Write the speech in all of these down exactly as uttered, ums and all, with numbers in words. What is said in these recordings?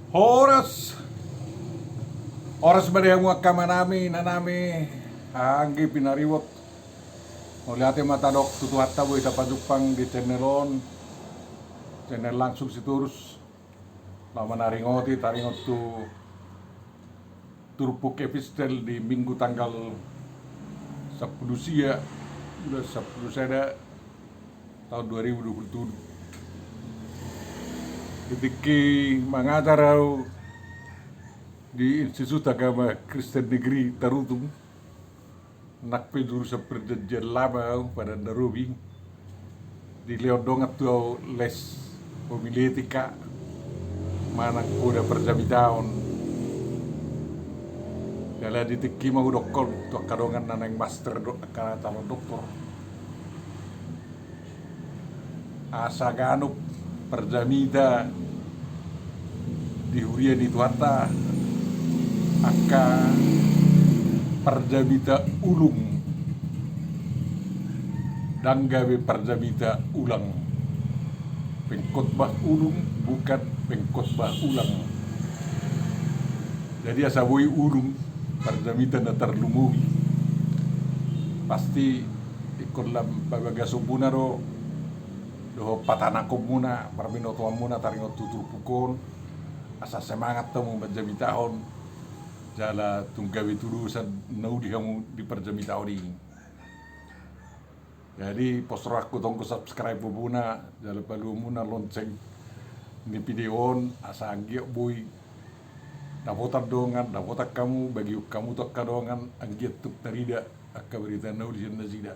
Horas. Horas ma di hamu angka amanami, inanami, anggi pinaribot. Mauliate ma tadok tu Tuhanta boi tapajumpang di channel on. Channel Langsung Sitorus. Laho manaringoti, taringot tu turpuk epistel di Minggu tanggal sampulu sia, bulan sampulu sada, taon dua ribu dua pulu tolu. Di tingki mangajar au di Institut Agama Kristen Negeri Tarutung, nang pe jurusan Perjanjian Lama au, Padan na Robi. Dilehon dongan tu au les homiletika manang poda parjamitaon. Jala di tingki ma hudokkon tu angka dongan na naeng master dohot angka calon doktor, asa ganup parjamita di huria ni Tuhanta, angka parjamita ulung, ndang gabe parjamita ulang. Pengkhotbah ulung, bukan pengkhotbah ulang. Jadi asa boi ulung, parjamita na tarlumobi, pasti ingkon lam pabagasonmuna do dohot patanakonmuna, parbinotoanmuna taringot tu turpuk on, asa semangat hamu manjamitahon jala tung gabe tudosan na uli hamu di parjamitaon i. Jadi pos rohangku tong subscribe-muna jala paluamuna lonceng ni video on, asa anggiat boi dapotan dongan, dapotan hamu, bagion hamu tu angka dongan, anggiat tung tarida angka barita na uli sian nasida.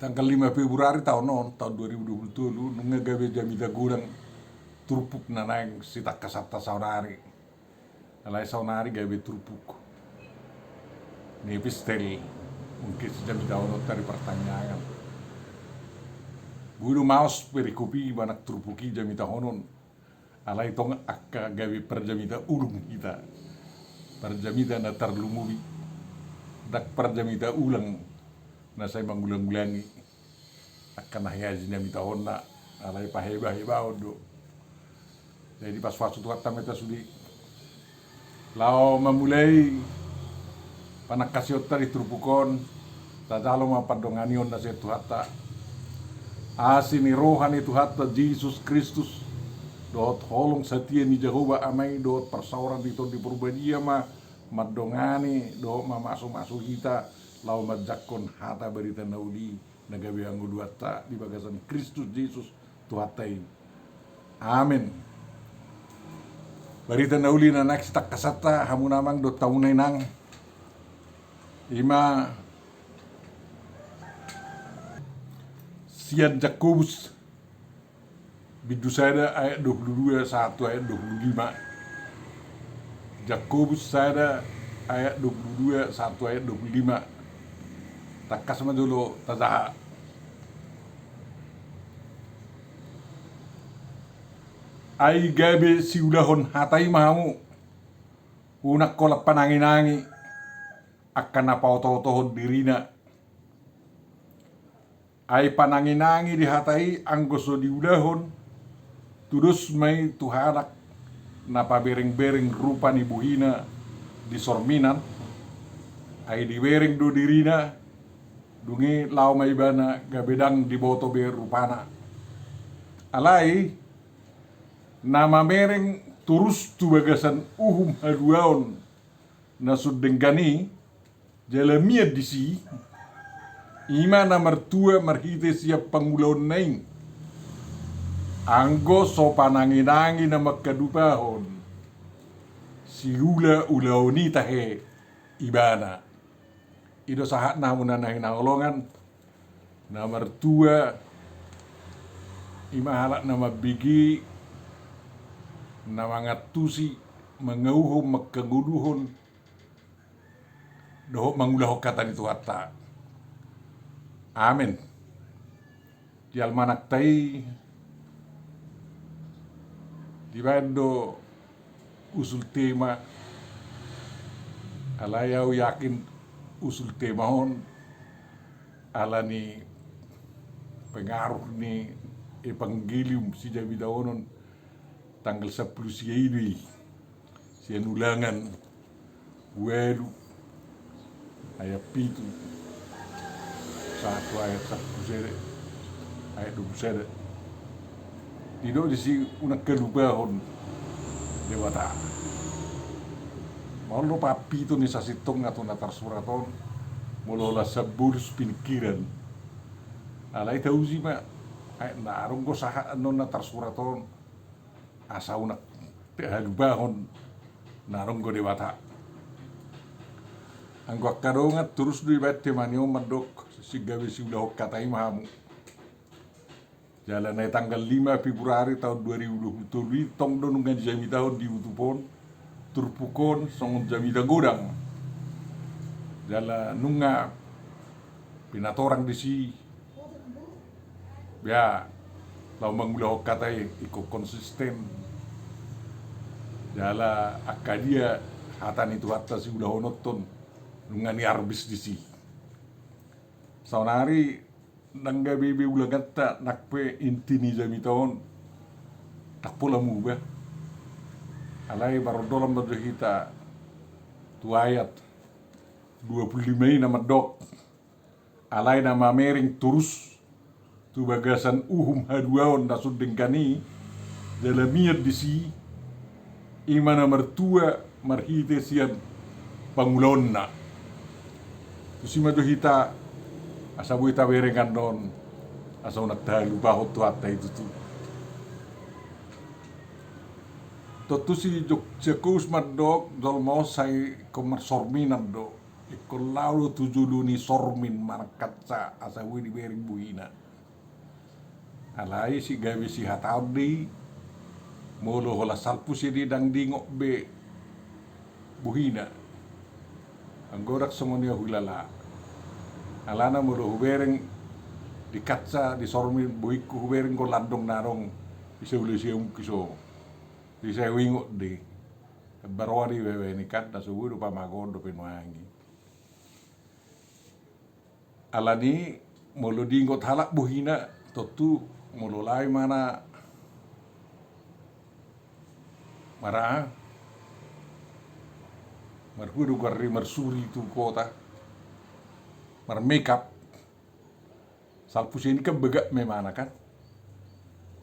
Tanggal lima Februari taon on, taon dua ribu dua pulu tolu, nunga gabe jamita godang turpuk na naeng sitangkasanta saonari. Alai saonari gabe turpuk ni epistel, mungkin sijamitahononta di partangiangan. Boi do maos perikop i manang turpuk i jamitahonon. Alai tong angka gabe parjamita ulung hita, parjamita na tarlumobi, ndang parjamita ulang na sai mangulang-ulangi angka na hea sinamitahonna, alai pahebahebaon do. Jadi pasupasu Tuhanta ma hita sude. Laho mamulai panangkasionta di turpuk on, tajalo ma pandonganion na sian Tuhanta. Asi ni roha ni Tuhanta Jesus Kristus, dohot holong satia ni Jahowa Ama i, dohot parsaoran ni Tondi Parbadia ma mandongani dohot mamasumasu hita laho manjangkon hata barita na uli na gabe hangoluanta di bagasan Kristus Jesus Tuhanta i. Amen. Barita na uli na naeng sitangkasanta, hamu na amang dohot hamu na inang, i ma sian Jakobus bindu sada ayat dua pulu dua sahat tu ayat dua pulu lima. Jakobus sada ayat dua pulu dua sahat tu ayat dua pulu lima. Tangkas ma jolo tajaha. Ai gabe siulahon hata i ma hamu, unang holan pananginangi angka na paotootohon dirina. Ai pananginangi di hata i anggo so diulahon, tudos ma i tu halak na paberengbereng rupa ni bohina di sorminan. Ai dibereng do dirina, dung i laho ma ibana gabe ndang diboto be rupana. Alai na mamereng torus tu bagasan uhum haluaon na so denggan i, jala mian disi, i ma na martua marhite sian pangulaonna i. Anggo so pananginangi na mangkadupahon siulaulaon i tahe ibana. I do sahatna hamu na hinaholongan. Na martua i ma halak na mambege, na mangantusi, mangauhon, manghangoluhon dohot mangulahon hata ni Tuhanta. Amen. Di almanakta i dibaen do usul tema, alai au yakin usul tema on ala ni pengaruh ni evangelium sijamitahonon tanggal sampulu sia i do i. Sian Ulangan ualu ayat pitu sahat tu ayat sampulu sada, ayat dua pulu sada. Didok disi unang halupahon Debata. Molo papitu ni sasintongna tu na tarsurat on, molo holan sambolus pinikkiran. Alai tauji ma, ai na adong do sahat annon na tarsurat on, asa unang halupahon na adong do Debata. Anggo angka dongan, torus do dibaen tema ni on mandok, singgabe siulahon hata i ma hamu. Jala na i tanggal lima Februari taon dua ribu dua pulu tolu i tong do nunga dijamitahon di YouTube on, turpuk on songon jamita godang. Jala nunga pinatorang disi, bea, laho mangulahon hata i ingkon konsisten. Jala angka dia hata ni Tuhanta siulahononton nunga niarbis disi. Saonari ndang gabe be ulanganta nang pe inti ni jamita on, ndang pola muba. Alai marondolan ma jo hita tu ayat dua pulu lima i na mandok, alai na mamereng torus tu bagasan uhum haluaon na so denggan i, jala mian disi, i ma na martua marhite sian pangulaonna. Tusi ma jo hita, asa boi tabereng annon, asa unang tahalupahon Tuhanta i tutu. Tontu si Jok-, Jakobus mandok, jolma on sai ingkon marsorminan do. Ingkon laho do tu jolo ni sormin manang kaca asa boi dibereng bohina. Alai si gabe sihataon do i, molo holan salpu sia i ndang diingot be bohina. Anggo ndang songon i ahu hulala. Alana molo hubereng di kaca, di sormin bohingku hubereng do landong na adong di saula siamungki so. Di sai huingot do i. Baroa do i baen i kan, na so boi do pamagoon dope nuaeng i. Alani molo diingot halak bohina, tontu molo laho imana mara, marhua do goar i, marsuri tu kota, marmekap. Salpu sian i kan bagak ma imana kan.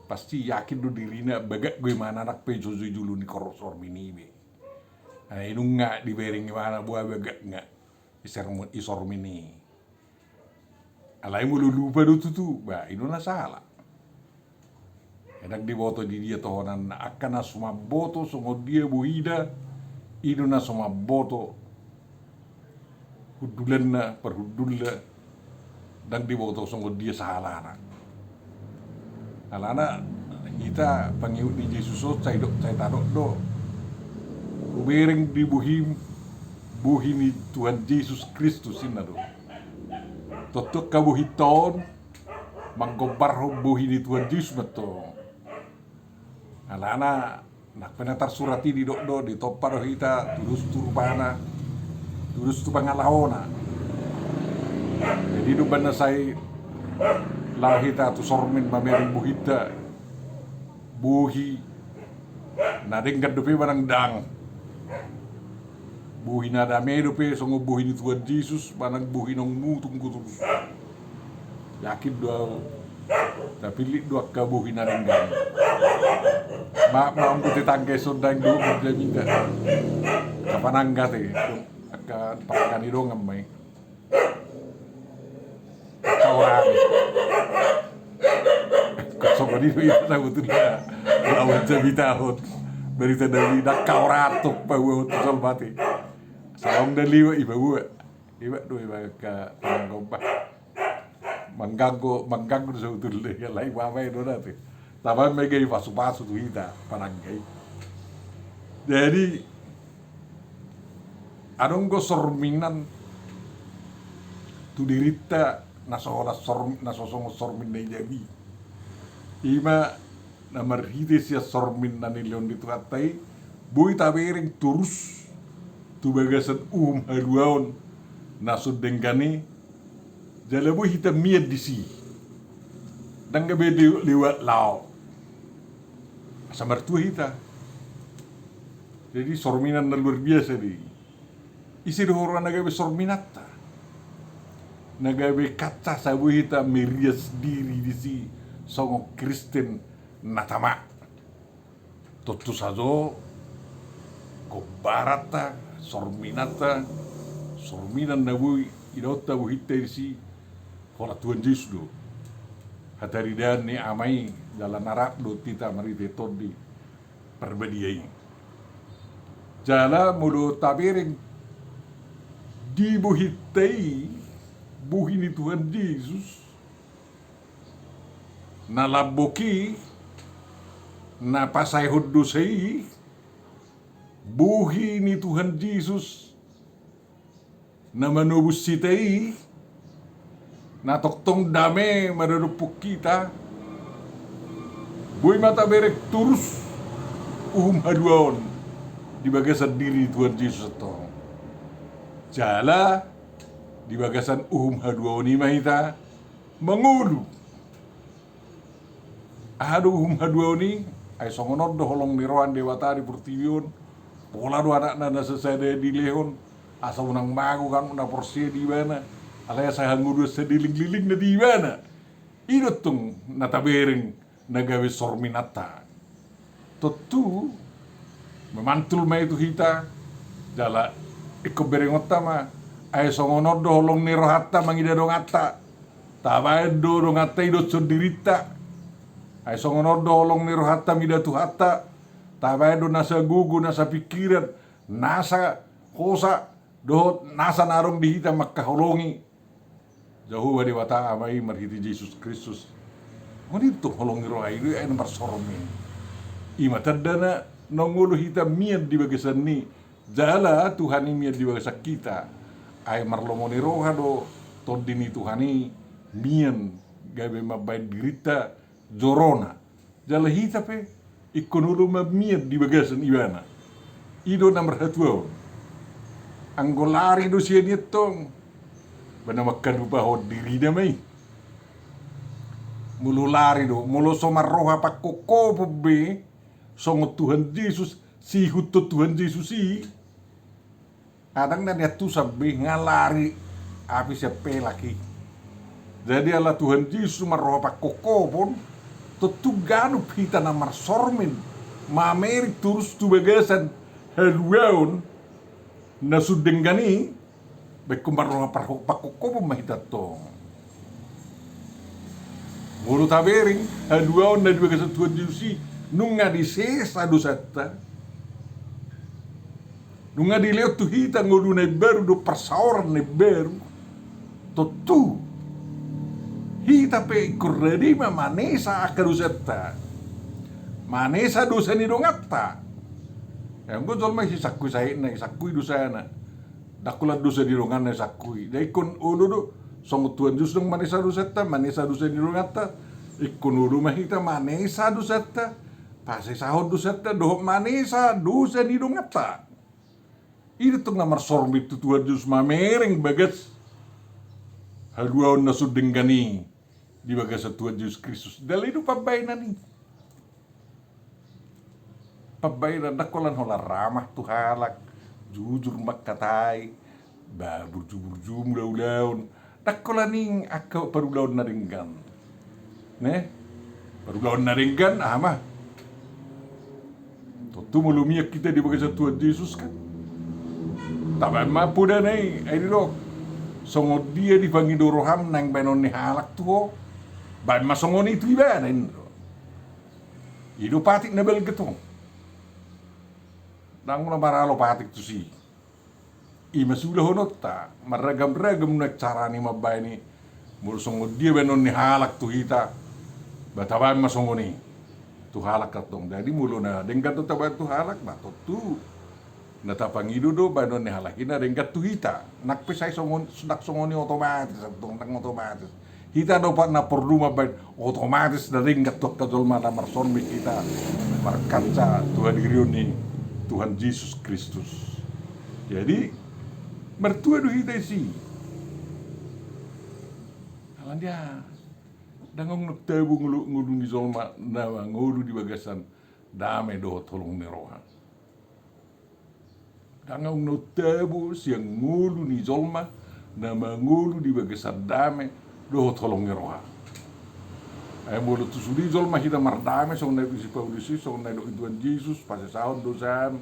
Pasti yakin do dirina bagak do imana nang pe so di jolo ni sormin i be. Ai nunga dibereng imana boha bagakna i sormin i. Alai molo lupa do tutu, ba i do na sala. Ndang diboto di dia tohonanna, angka na so mamboto songon dia bohina, i do na so mamboto hundulanna, parhundulna, ndang diboto songon dia sahalana. Alana hita pangihut ni Jesus on, sai dok, sai tadok do. Hubereng di bohim, bohi ni Tuhan Jesus Kristus, inna do. Tontu angka bohinta on manggombarhon bohi ni Tuhan Jesus ma tong. Alana nang pe na tarsurat i didok do, ditompa do hita, tudos tu rupana, tudos tu pangalahona. Jadi umbahen na sai laho hita tu sormin mamereng bohinta, bohi na denggan dope manang ndang, bohi na dame dope songon bohi ni Tuhan Jesus manang bohi naung mutung do tutu. Yakin do ahu, tapillit do angka bohi na denggan. Ma, ma, anggo tetangga i so ndang dohot marjamita, angka panangga te, angka panangga ni dongan ma i. Angka orang. Songon i do hita sabotulna laho jamitahon barita na uli, angka orang tong paboahon tu jolma te. Sai unang na liwat i paboa. Iba do iba angka panangga on ba. Mangganggu, mangganggu do sabotulna, alai baen do na te. Taba ma i gabe pasupasu tu hita panangga i. Jadi adong do sorminan tu dirinta na so holan sor-, na so songon sormin na i jadi. I ma na marhite sian sormin na nilehon ni Tuhanta i, boi tabereng torus tu bagasan uhum haluaon na so denggan i, jala boi hita mian disi. Ndang gabe liwat laho. Samartua hita. Jadi sorminan na luar biasa do i. Ise do huroha na gabe sorminanta? Na gabe kaca asa boi hita merias diri disi songon Kristen na tama. Tontu sajo gombaranta, sorminanta, sorminan na boi idaonta bohinta disi, holan Tuhan Jesus do. Hataridaan ni Ama i jala na rap do hita marhite Tondi Parbadia i. Jala molo tabereng di bohinta i, bohi ni Tuhan Jesus, na lambok i, na pasaehon dosa i, bohi ni Tuhan Jesus, na manobus hita i, na tongtong dame maradophon hita, boi ma tabereng torus uhum haluaon di bagasan diri ni Tuhan Jesus antong. Jala di bagasan uhum haluaon i ma hita mangolu. Aha do uhum haluaon i? Ai songon on do holong ni roha ni Debata di portibi on. Pola do Anakna na sasada dilehon, asa unang mago hami na porsea di Ibana, alai asa hangoluan salelenglelengna di Ibana. I do tong na tabereng na gabe sorminanta. Tontu mamantul ma i tu hita, jala ingkon berengonta ma. Ai songon on do holong ni rohanta mangida donganta. Tabaen do donganta idoshon dirinta. Ai songon on do holong ni rohanta mida Tuhanta. Tabaen do nasa gogo, nasa pingkiran, nasa hosa, dohot nasa na adong di hita mangkaholongi Jahowa Debata Ama i marhite Jesus Kristus. Songon i do tong holong ni roha i do i, ai na marsormin. I ma tandana naung olo hita mian di bagasan i. Jala Tuhan i mian di bagasan hita. Ai marlomo ni roha do Tondi ni Tuhan i mian gabe mambaen dirinta jorona. Jala hita pe ingkon olo ma mian di bagasan Ibana. I do na marhatuaon. Anggo lari do sian i antong, ba na mangkalupahon dirina ma i. Molo lari do, molo so marroha pangkophopon be songon Tuhan Jesus, siihuthon Tuhan Jesus i, ndang na niantusan be, nga lari api sian pelak i. Jadi ala Tuhan Jesus marroha pangkophopon, tontu ganup hita na marsormin, mamereng torus tu bagasan haluaon na sun denggan i, ba ingkon marroha parho-, pangkophopon ma hita antong. Molo tabereng haluaon na di bagasan Tuhan Jesus i, nunga disesa dosanta, nunga dilehon tu hita ngolu na imbaru dohot parsaoran na imbaru, tontu hita pe ingkon rade ma manesa angka dosanta, manesa dosa ni donganta. Ai anggo jolma i sisangkui sahitna, sisangkui dosana. Ndang holan dosa ni donganna sisangkui. Jadi ingkon olo do, songon Tuhan Jesus do manesa dosanta, manesa dosa ni donganta. Ingkon olo ma hita manesa dosanta, pasesahon dosanta, dohot manesa dosa ni donganta. I do tong na marsormin tu Tuhan Jesus mamereng bagas haluaon na sun denggan i di bagasan Tuhan Jesus Kristus. Jala i do pambaenan i. Pambaenan, ndang holan holan ramah tu halak, jujur mangkatai, ba burju-burju ma ulaon. Ndang holan i angka parulaon na denggan. Ne? Parulaon na denggan, aha ma? Tontu molo mian hita di bagasan Tuhan Jesus kan. Tabaen ma podana i, ai didok. Songon dia dipangido roham naeng baenon ni halak tu ho, baen ma songon i tu ibana, ninna do. I do patik na balga tong. Ndang na maralo patik tusi. I ma siulahononta, marragam-ragam nuaeng cara ni mambaen i. Molo songon dia baenon ni halak tu hita, ba tabaen ma songon i tu halak antong. Jadi molo na denggan do tabaen tu halak, ba tontu na tapangido do baenon ni halak i na denggan tu hita. Nang pe sai songon, ndang songon i otomatis antong, ndang otomatis. Hita do Pak na porlu mambaen, otomatis na denggan tu angka jolma na marsormin hita markaca tu hadirion ni Tuhan Jesus Kristus. Jadi martua do hita disi. Alana dia, ndang adong na tabo ngolu, ngolu ni jolma na mangolu di bagasan dame dohot holong ni roha. Ndang adong na tabo sian ngolu ni jolma na mangolu di bagasan dame dohot holong ni roha. Ai molo tu sude jolma hita mardame songon na didok si Paulus i, songon na didok ni Tuhan Jesus, pasesahon dosa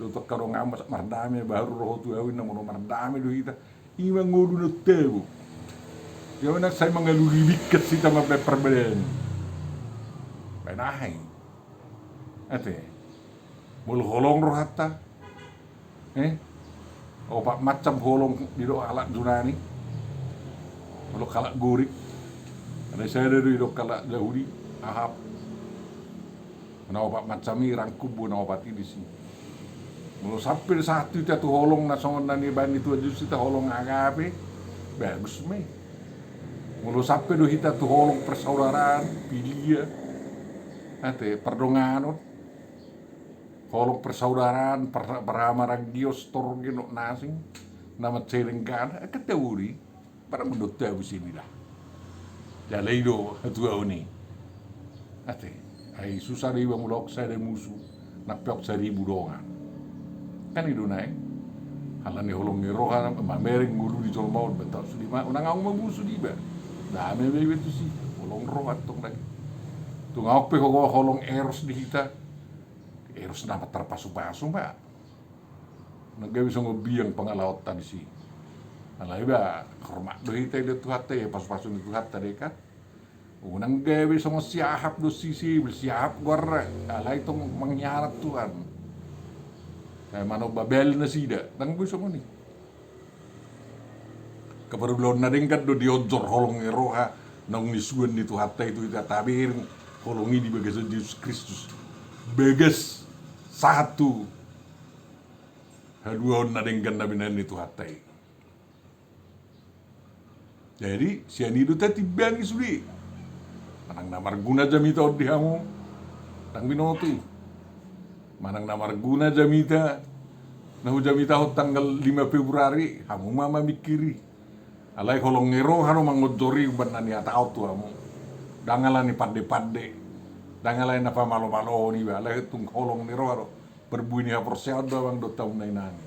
dohot angka donganmu, mardame baru ro ho tu ahu, ninna. Molo mardame do hita, i ma ngolu na tabo. Ia manang sai mangalului bingkas hita mambaen parbadaan. Baen aha i? Ate. Molo holong rohanta, eh, opat macam holong didok halak Junani. Molo halak Gorik, alai sada do didok halak Jahudi, Ahab. Na opat macam i rangkum, bona opat i disi. Molo sampe sahat hita tu holong na songon na nibaen ni Tuhan Jesus, hita holong agape, bagus ma i. Molo sampe do hita tu holong persaudaraan, filia, ate, pardonganon, holong persaudaraan, per-, parhamaranggion, storge, not na asing, na mansai denggan, angka tabo do i. Barang mandok tabo sian i da. Jala i do hatuaon i. Ate, ai susah do iba molo ahu sada musu, nang pe ahu saribu dongan. Kan i do naeng. Alani holong ni roha, mamereng ngolu ni jolma on, ba taon sude ma, unang ahu mamusu di iba. Dame ma iba tusi, holong roha tong da i. Tung ahu pe ho-, holong eros di hita. Eros na tarpasupasu ma. Nang gabe songon biang pangalaonta disi. Alai ba hormat do hita i di Tuhanta, i pasupasu ni Tuhanta do i kan. Unang gabe songon si Ahab dohot si Isebel, si Ahab goarna, alai tong manghianat Tuhan. Sai manomba Baal nasida, ndang boi songon i. Angka parulaon na denggan do dionjor holong ni roha naung nisuan ni Tuhanta i tu hita, tabereng holong i di bagasan Jesus Kristus. Bagas sahat tu haluaon na denggan na binaen ni Tuhanta i. Jadi sian i do tatimbangi sude. Manang na marguna jamita on di hamu, ndang binoto i. Manang na marguna jamita na hujamitahon tanggal lima Februari, hamu ma mamingkiri. Alai holong ni roha do mangonjori umbahen na nihatahon tu hamu. Ndang alani pande-pande, ndang alani na pamalomaloon iba, alai tung holong ni roha do. Parbue ni haporseaon do amang dohot hamu na inang.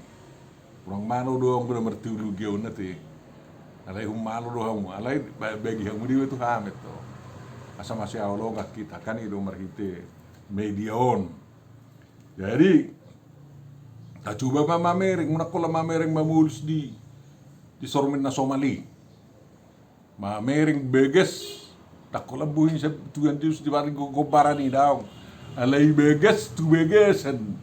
Unang malo do hamu do marteologi on ate. Alai hummalo do hamu, alai ba-, bagi hamu do iba tu hamet do. Asa masihaholongan hita kan i do marhite media on. Jadi tacoba ma mamereng, unang holan mamereng mamolus di, di sormen na somal i. Mamereng bagas, ndang holan bohi ni Tuhan Jesus di balik gombaran i, daong. Alai bagas tu bagasan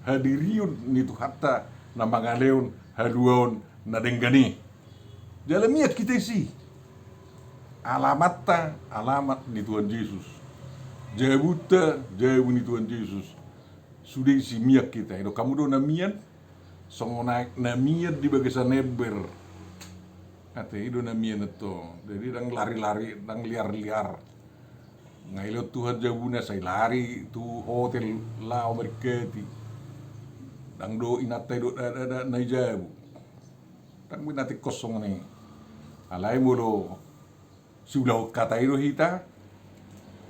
hadirion ni Tuhanta na mangalehon haluaon na denggan i. Jala mian hita disi. Alamatta alamat ni Tuhan Jesus. Jabunta jabu ni Tuhan Jesus. Sude disi mian hita. Didok hamu do na mian, songon aek na mian di bagasan ember. Ate, i do na mian antong. Jadi ndang lari-lari, ndang liar-liar. Nga dilehon Tuhan jabuna sai lari tu hotel laho marikati. Ndang dohot inanta i dohot dada-dada na i jabu. Ndang boi na tingkos songon i. Alai molo siulahon hata i do hita,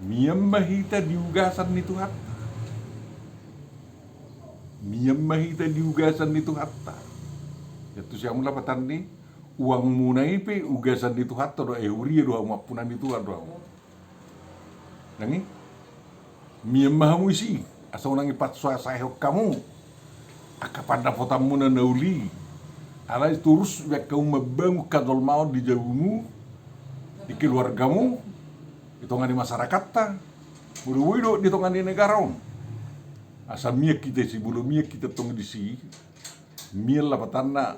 mian ma hita di ugasan ni Tuhanta. Mian ma hita di ugasan ni Tuhanta. Ia tusi hamu lapatanni, uangmuna i pe ugasan ni Tuhanta do, ai huria do hamu, ampunan ni Tuhan do hamu. Nang i? Mian ma hamu disi, asa unang dipasuasaihon hamu angka pandapotanmuna na uli. Alai torus baen hamu mambangun hajolmaon di jabumu, di keluargamu, di tonga ni masyarakatta, molo boi do di tonga ni negara on. Asa mian hita disi, molo mian hita tong disi, mian lapatanna,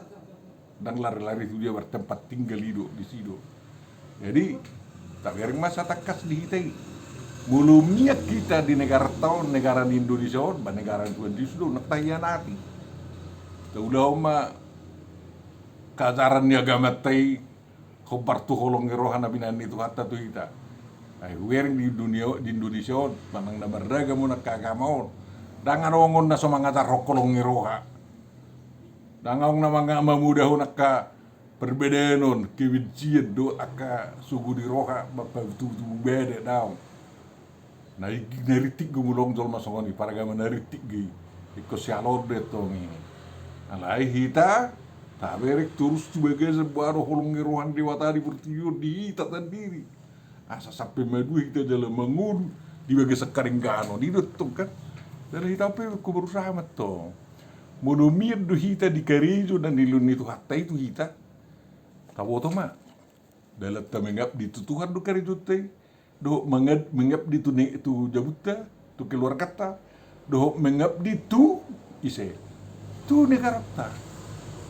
ndang lari-lari tu dia, bertempat tinggal i do disi do. Jadi tabereng ma satangkas di hita i. Molo mian hita di negaranta on, negara ni Indonesia on, ba negara ni Tuhan Jesus do, unang tahianati. Taulahon ma ajaran ni agamanta i hombar tu holong ni roha na binaen ni Tuhanta tu hita. Ai hubereng di dunia, di Indonesia on, manang na marragam on angka agama on, ndang adong on na so mangajarhon holong ni roha. Ndang adong na manga-, mamodahon angka perbedaan on, kebencian dohot angka sogo ni roha, mampa-, tubu-tubu bada, daong. Na rintik do molo jolma songon i, paragama na rintik do i. Ingkon sialoan do i tong i. Alai hita taberek torus tu bagasan boha do holong ni roha ni Debata di portibi on di hita sandiri. Asa sampe madua hita jala mangolu di bagasan haringganon i do tong kan. Jala hita pe ingkon berusaha ma tong. Molo mian do hita di karejo na nilehon ni Tuhanta i tu hita, taboto ma. Dalanta mengabdi tu Tuhan do karejonta i. Dohot mengabdi tu jabunta, tu keluarganta, dohot mengabdi tu ise, tu negaranta.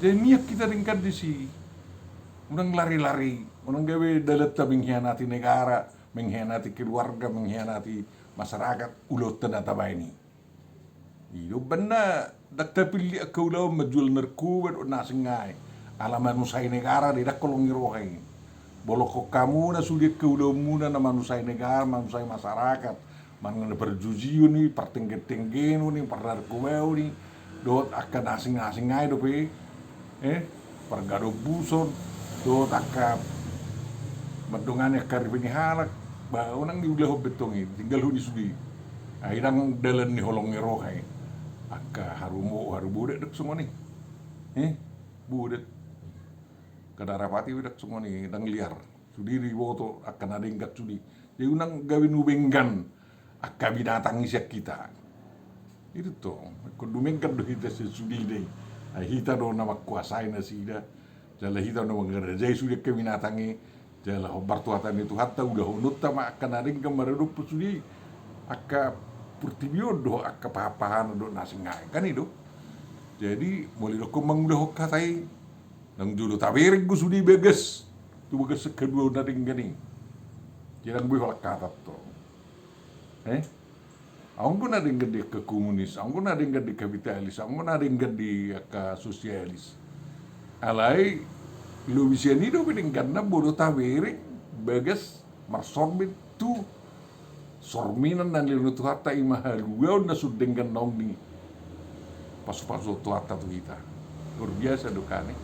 Jadi mian hita denggan disi. Unang lari-lari, unang gabe dalanta mengkhianati negara, mengkhianati keluarga, mengkhianati masyarakat, ulaonta na tabaen i. I do umbahen na ndang tapillit angka ulaon manjual narkoba dohot na asing nai. Ala manusai negara do i, ndang holong ni roha i. Bolongkon hamu na sude angka ulaonmuna na manusai negara, manusai masyarakat. Manang na parjujion i, partenggen-tenggenon i, parnarkobaon i, dohot angka na asing-asing nai dope. Eh, pargadombuson, dohot angka mandongani angka ripe ni halak, ba unang diulahon be tong i, tinggalhon i sude. Ai ndang dalan ni holong ni roha i. Angka harumo, haru bodat ndang songon i. Eh, bodat. Angka darapati ndang songon i, ndang liar. Sude diboto angka na denggan sude. Jadi unang gabe dumenggan angka binatang i sian hita. I do tong, ingkon dumenggan do hita sian sudena i. Ai hita do na mangkuasai nasida, jala hita do na mangarajai sude angka binatang i. Jala hombar tu hata ni Tuhanta, ulahononta ma angka na denggan maradophon sude angka portibi on dohot angka pahan-pahanan dohot na asing nai. Kan i do. Jadi molo didokkon mangulahon hata i, ndang jolo taberek do sude bagas tu bagasan haduaon na denggan i. Jadi ndang boi holan hata tong. Eh? Adong do na denggan di angka komunis, adong do na denggan di kapitalis, adong do na denggan di angka sosialis. Alai lobi sian i dope dengganna molo taberek bagas marsormin tu sorminan na nilehon ni Tuhanta, i ma haluaon na sun denggan naung ni pasu-pasu Tuhanta tu hita. Luar biasa do kan i.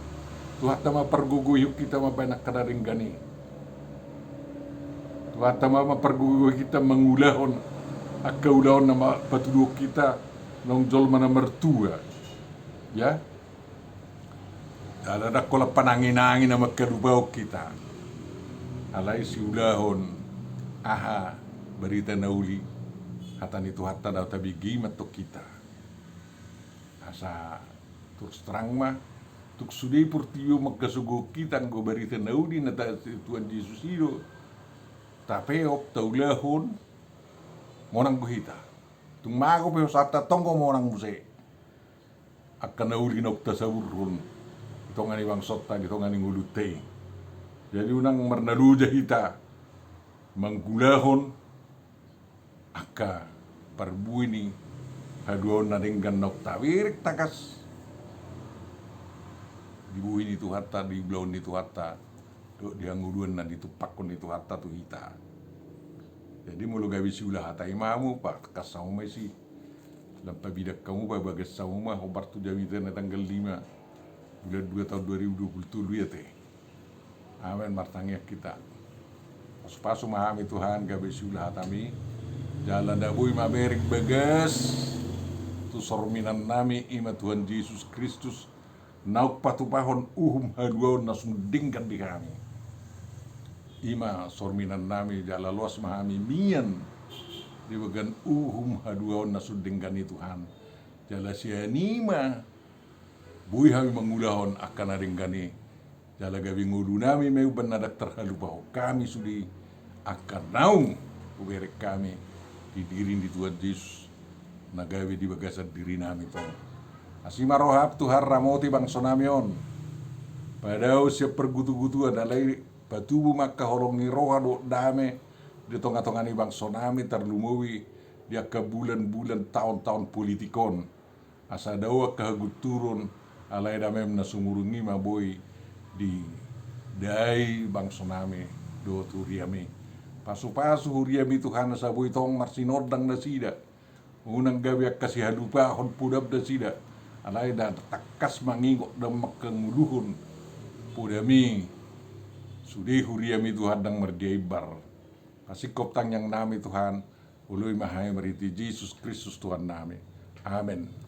Tuhanta ma pargogoihon hita mambaen angka na denggan i. Tuhanta ma, ma pargogoihon hita mangulahon angka ulaon na ma-, patuduhon hita naung jolma na martua. Ya. Jala ndang holan panangi-nangi na mangkalupahon hita. Alai siulahon aha barita na uli, hata ni Tuhanta na tabege i ma tong hita. Asa torus terang ma, tung sude portibi on mangkasogohon hita anggo barita na uli na ta-, Tuhan Jesus i do tapeop, taulahon, monang do hita. Tung mago pe hosanta, tong do monang muse angka na uli naung tasaburhon di tonga ni bangsonta, di tonga ni ngolunta i. Jadi unang marnaloja hita mangulahon angka parbue ni haluaon na denggan naung taberek tangkas di bui ni Tuhanta, di ulaon ni Tuhanta, dohot di hangoluan na nitumpakkon ni Tuhanta tu hita. Jadi molo gabe siula hata i ma hamu, patangkas hamu ma disi. Lam pabilang hamu, pabagas hamu ma hombar tu jamita na tanggal lima bulan dua tahun dua ribu dua puluh tolu i ate. Amen. Martangiang hita. Pasu-pasu ma hami Tuhan gabe siula hatami, jala na boi mamereng bagas tu sorminannami, i ma Tuhan Jesus Kristus, naung patupahon uhum haluaon na sun denggan di hami. I ma sorminannami, jala loas ma hami mian di bagas uhum haluaon na sun denggan i Tuhan. Jala sian i ma boi hami mangulahon angka na denggan i. Jala gabe ngolunami ma i umbahen na ndang tarhalupahon hami sude angka naung hubereng hami di diri ni Tuhan Jesus na gabe di bagasan dirinami tong. Asi ma roham Tuhan, ramoti bangsonami on. Padao sian pargutu-gutuan, alai patubu ma angka holong ni roha dohot dame di tonga-tonga ni bangsonami, tarlumobi di angka bulan-bulan, taon-taon politik on. Asa dao angka hagunturon, alai damem na sumurung i ma boi didai bangsonami dohot huriami. Pasu-pasu huriami Tuhan, asa boi tong marsinondang nasida. Unang gabe angka sihalupahon podam nasida. Alai na tangkas mangingot, ndang mangkangoluhon podami sude huriami Tuhan, ndang mardia imbar. Pasingkop tangiangnami Tuhan, Oloi ma hami marhite Jesus Kristus Tuhannami. Amen.